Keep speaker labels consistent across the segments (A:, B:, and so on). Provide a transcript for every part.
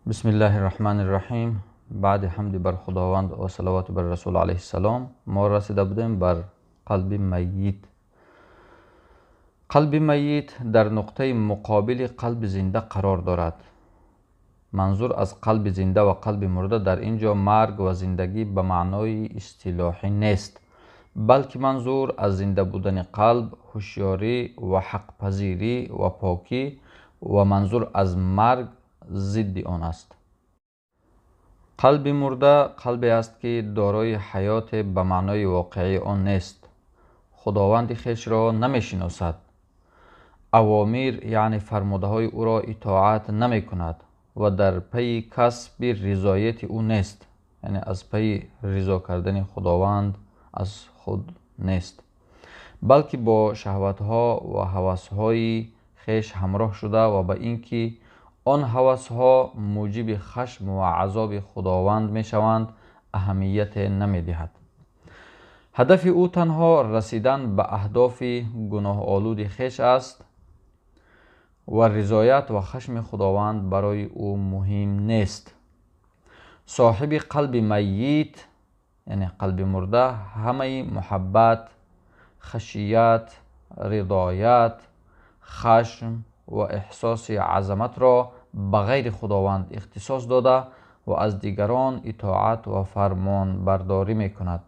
A: Бисмиллаҳи рраҳмани рраҳим. Баъди ҳамди бар Худованд ва салавоти бар Расул алайҳиссалом, мо расида будем бар қалби майит. Қалби майит дар нуқтаи муқобили қалби зинда қарор дорад. Манзур аз қалби зинда ва қалби мурда дар ин ҷо марг ва зиндагӣ ба маънои истилоҳӣ нест, балки манзур аз зинда будани қалб ҳушёрӣ ва ҳақпазирӣ ва покӣ ва манзур аз марг зидди он аст. Қалби мурда қалбе аст, ки дорои ҳаёте ба маънои воқеии он нест, Худованди хешро намешиносад, авомир, яъне фармудаҳои ӯро итоат намекунад ва дар пайи касби ризояти ӯ нест, яъне аз пайи ризо кардани Худованд аз худ нест, балки бо шаҳватҳо ва ҳавасҳои хеш ҳамроҳ шуда ва ба ин ки он ҳавасҳо муҷиби хашм ва азоби Худованд мешаванд, аҳамияте намедиҳад. Ҳадафи ӯ танҳо расидан ба аҳдофи гуноҳолуди хеш аст ва ризоят ва хашми Худованд барои ӯ муҳим нест. Соҳиби қалби майит, яъне қалби мурда, ҳамаи муҳаббат, хашият, ридоят, хашм ва эҳсоси азаматро ба ғайри Худованд ихтисос дода ва аз дигарон итоат ва фармонбардорӣ мекунад,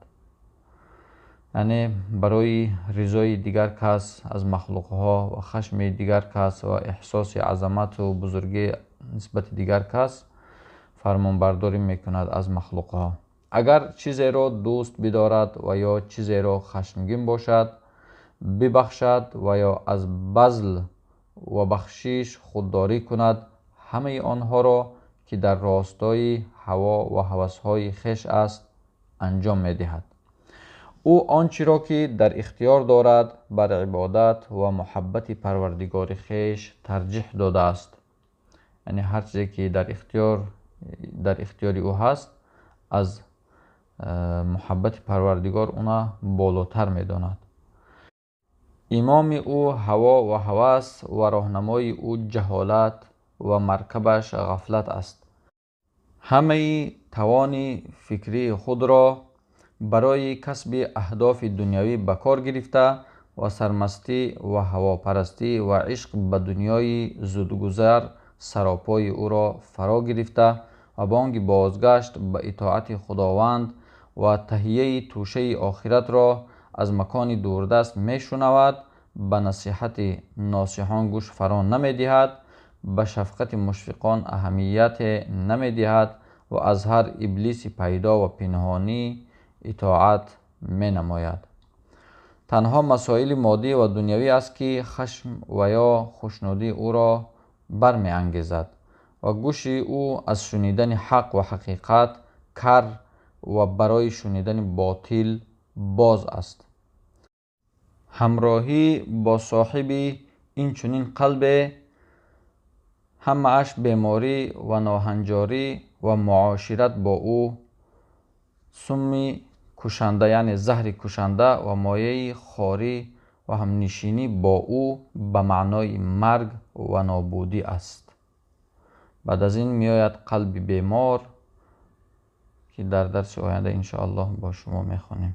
A: яъне барои ризои дигар кас аз махлуқҳо ва хашми дигар кас ва эҳсоси азамату бузургӣ нисбати дигар кас фармонбардорӣ мекунад аз махлуқҳо. Агар чизеро дӯст бидорад ва ё чизеро хашмгин бошад, бибахшад ва ё аз базл ва бахшиш худдорӣ кунад, ҳамаи онҳоро, ки дар ростои ҳаво ва ҳавасҳои хеш аст, анҷом медиҳад. Ӯ он чиро, ки дар ихтиёр дорад, бар ибодат ва муҳаббати Парвардигори хеш тарҷиҳ додааст, яъне ҳар чизе, ки дар ихтиёри ӯ ҳаст, аз муҳаббати Парвардигор уна болотар медонад. Имоми ӯ ҳаво ва ҳавас ва роҳнамои ӯ ҷаҳолат ва маркабаш ғафлат аст. Ҳамаи тавони фикрии худро барои касби аҳдофи дунявӣ ба кор гирифта ва сармастӣ ва ҳавопарастӣ ва ишқ ба дунёи зудгузар саропои ӯро фаро гирифта ва бонги бозгашт ба итоати Худованд ва таҳияи тӯшаи охиратро аз макони дурдаст мешунавад, ба насиҳати носиҳон гӯш фаро намедиҳад, ба шафқати мушфиқон аҳамияте намедиҳад ва аз ҳар иблиси пайдо ва пинҳонӣ итоат менамояд. Танҳо масоили моддӣ ва дунявӣ аст, ки хашм ва ё хушнудии ӯро бармеангезад ва гӯши ӯ аз шунидани ҳақ ва ҳақиқат кар ва барои шунидани ботил боз аст. Ҳамроҳӣ бо соҳиби ин чунин қалбе ҳамааш беморӣ ва ноҳанҷорӣ ва муошират бо ӯ сумми кушанда, яъне заҳри кушанда ва мояи хорӣ ва ҳамнишинӣ бо ӯ ба маънои марг ва нобудӣ аст. Баъд аз ин меояд қалби бемор, ки дар дарси оянда, иншоаллоҳ, бо шумо мехонем.